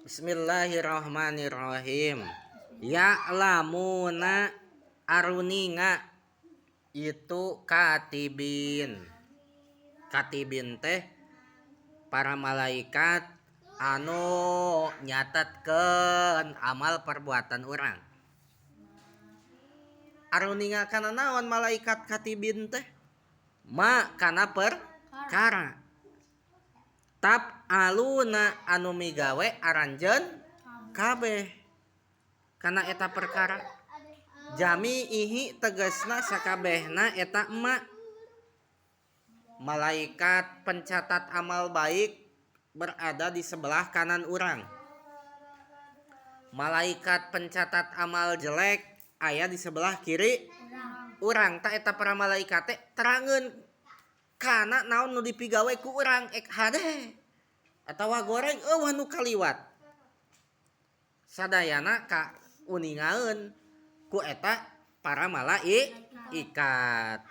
Bismillahirrahmanirrahim. Ya'lamuna aruninga itu katibin. Katibin teh para malaikat anu nyatetkeun amal perbuatan urang. Aruninga kana naon malaikat katibin teh? Ma kana perkara. Taf'aluna anu migawe aranjeun kabeh kana eta perkara. Jami'ihi tegasna sakabehna eta emak. Malaikat pencatat amal baik berada di sebelah kanan urang. Malaikat pencatat amal jelek aya di sebelah kiri urang. Tah, eta para malaikat teh terangeun kana naon nu dipigawe ku urang, ek hade atawa goreng, euweuh nu kaliwat, sadayana ka uningaeun ku eta para malaikat.